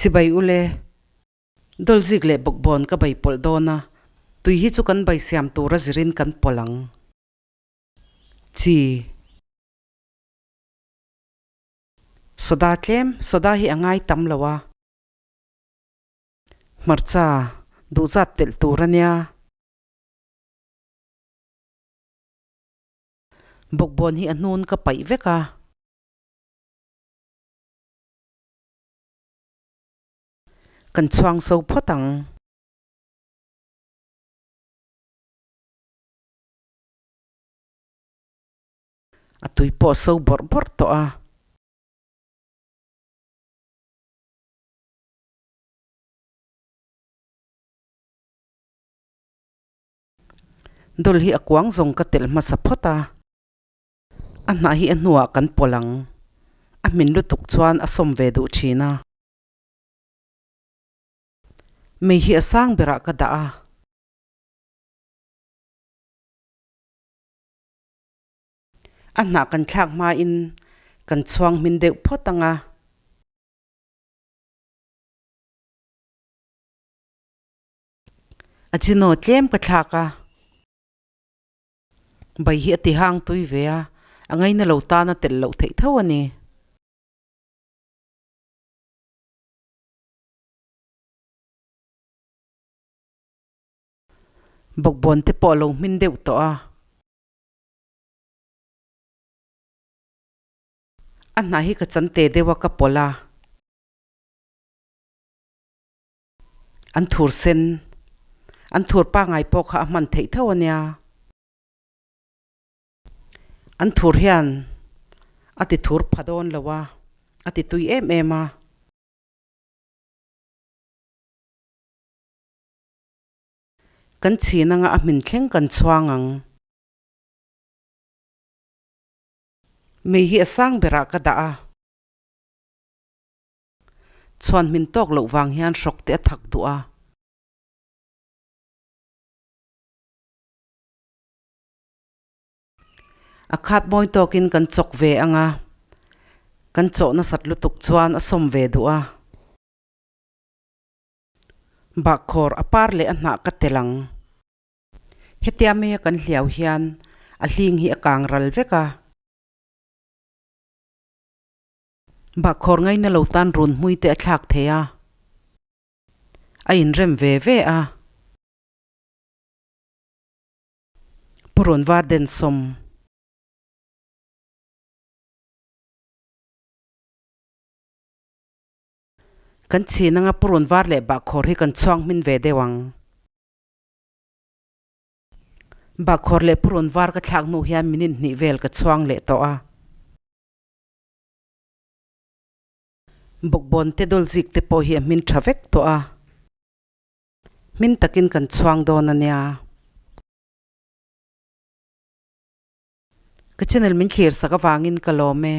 Chibai ule. Dawlzik leh bawkbawn ka bai pawlh dawn a, tui hi chu kan bai siam tura zirin kan pawlh ang. Chi. Soda tlem, soda hi a ngai tam lo a. Hmarcha, duhzat telh tur a nia. Bawkbawn hi a hnun ka paih vek a. Kan chhuang so phawt ang. A tui pawh a so bawrh bawrh tawh a. Dawlh hi a kuang zawng ka telh hmasa phawt a. A hnah hi a hnuah kan pawlh ang. A hmin lutuk chuan a sawm ve duh thin a. Mei hi a sang berah ka dah a. A hnah kan thlak hmain kan chhuang hmin deuh phawt ang a. A chinaw tlem ka thlak a. Bai hi a ti hang tui ve a, a ngaina lo tan a telh loh theih tho a ni. Bawkbawn te pawh a lo hmin deuh tawh a. A hnah hi ka chan te deuh a ka pawlh a. An thur sen, an thur pangai pawh kha a hman theih tho a nia. An thur hian a ti thur pha dawn lo a, a ti tui em em a. Kan chhin anga a hmin thleng kan chhuang ang. Mei hi a sang berah ka dah a. Chhuan hmin tawk loh vang hian hrawk te a thak duh a. A khat mawi tawkin kan chawk ve ang a, kan chawh nasat lutuk chuan a sawm ve duh a. Bahkhawr a par leh a hnah ka tel ang. Hetia meia kan hliau hian a hling hi a kang ral vek a. Bahkhawr ngaina lo tan run hmui te a thlak thei a, a inrem ve ve a. Purun var den sawm. Kan chhin anga purun var leh bahkhawr hi kan chhuang hmin ve deuh ang. Bahkhawr leh purun var ka thlak hnu hian minute hnih vel ka chhuang leh tawh a. Bawkbawn te dawlzik te pawh hi a hmin tha vek tawh a. Hmin takin kan chhuang dawn a nia. Ka channel min thlir sak avangin ka lawm e.